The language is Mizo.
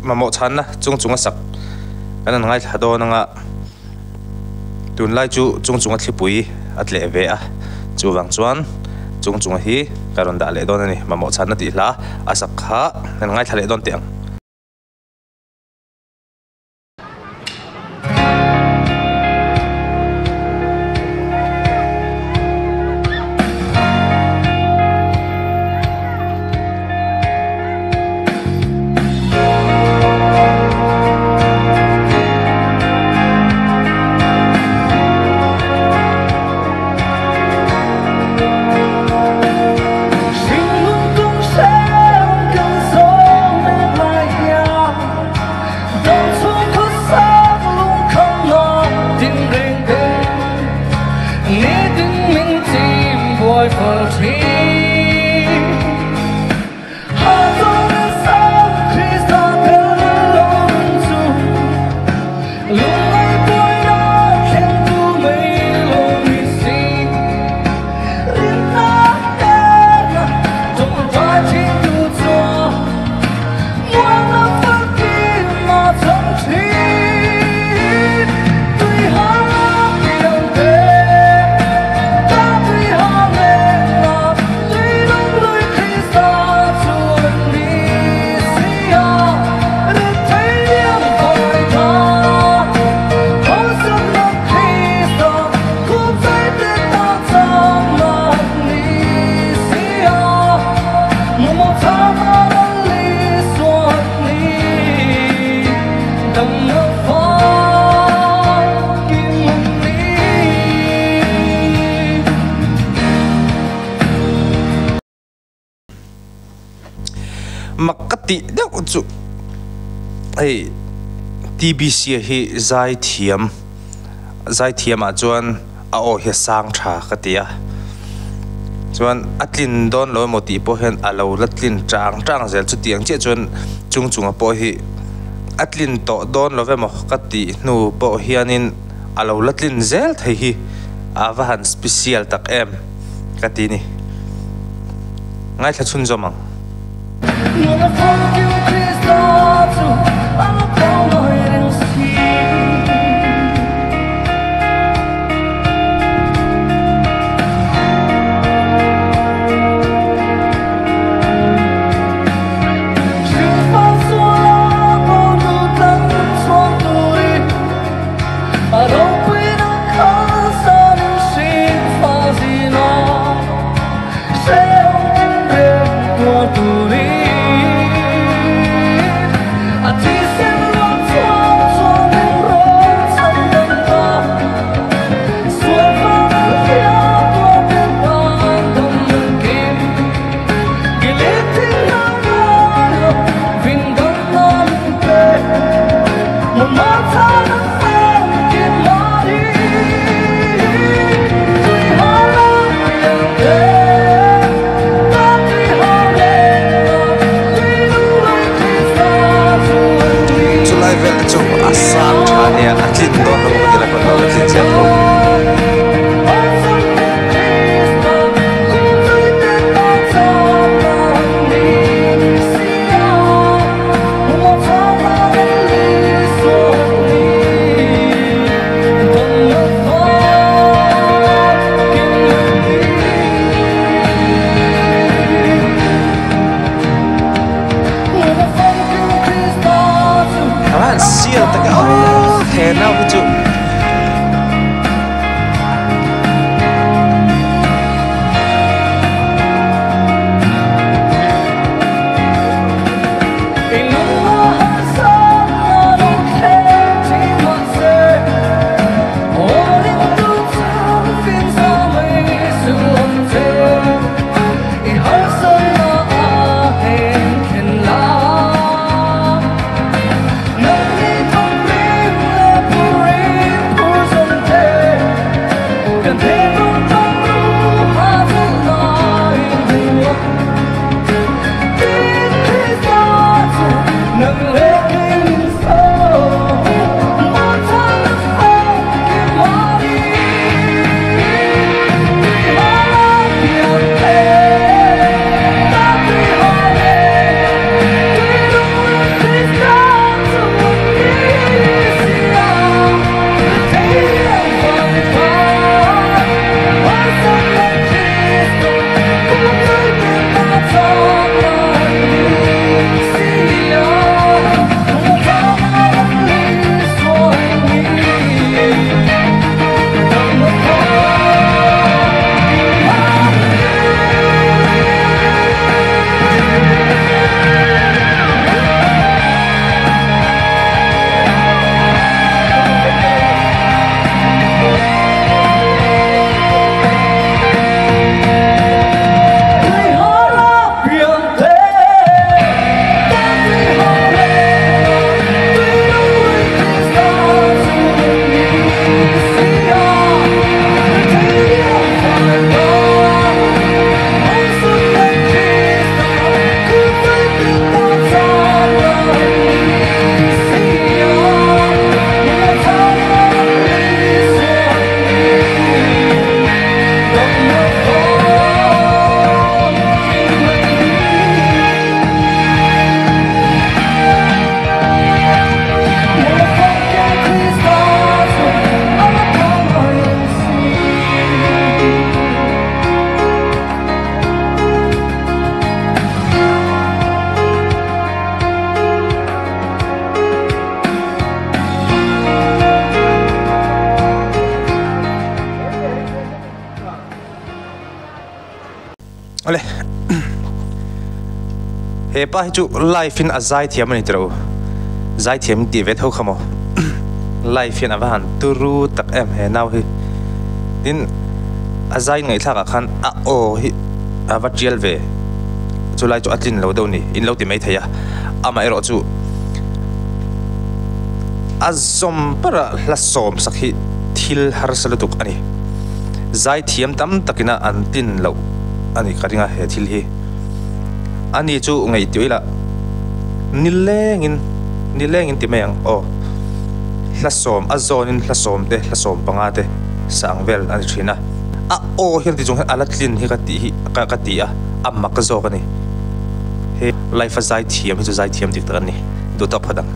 Mamawh chhanna chung chunga sak kan han ngaithla dawn anga tunlai chu chung chunga thlipui a tleh ve a chuvang chuan chung chunga hi ka rawn dah leh dawn a ni mamawh chhanna tih hla a sak kha kan ngaithla leh dawn teh ang. Mak ka tih deuh chu hei TBC hi zaithiam zaithiam ah chuan a aw hi a sang tha ka ti a chuan a tlin dawn lo emaw tih pawh hian a lo la tlin chang chang zel chutiang chiah chuan chung chunga pawh hi a tlin tawh dawn lo emaw ka tih hnu pawh hianin a lo la tlin zel thei hi a va han special tak em ka ti ni. Ngaithla chhunzawm ang. Chulai vel te chu a sang tha nia a tlin dawn lo ka ti la pawn a tlin chiang tho. An sial tak a aw he nau hi chu. He pa hi chu live in a zaithiam a ni tiro. Zaithiam in tih ve tho kha maw. Live hian a va han turu tak em he nau hi. Tin a zai ngaihthlak ah khan a aw hi a va tial ve. Chulai chu a tlin lo deuh ni in lo ti mai thei a. Amaherawh chu a zawm ber a hla sawm sak hi thil harsa lutuk a ni. Zaithiam tam takin a an tlin loh a ni ka ring a he thil hi. Ani chu ngaihtuah ila nilengin nilengin ti mai ang aw. Hla sawm a zawnin hla sawm te hla sawm panga te sang vel a ni thin a. A aw hian ti chung hian a la tlin hi ka tih hi ka ti a, a mak zawk a ni. He life a zaithiam hi chu zaithiam dik tak an ni. Duh tawk phawt ang.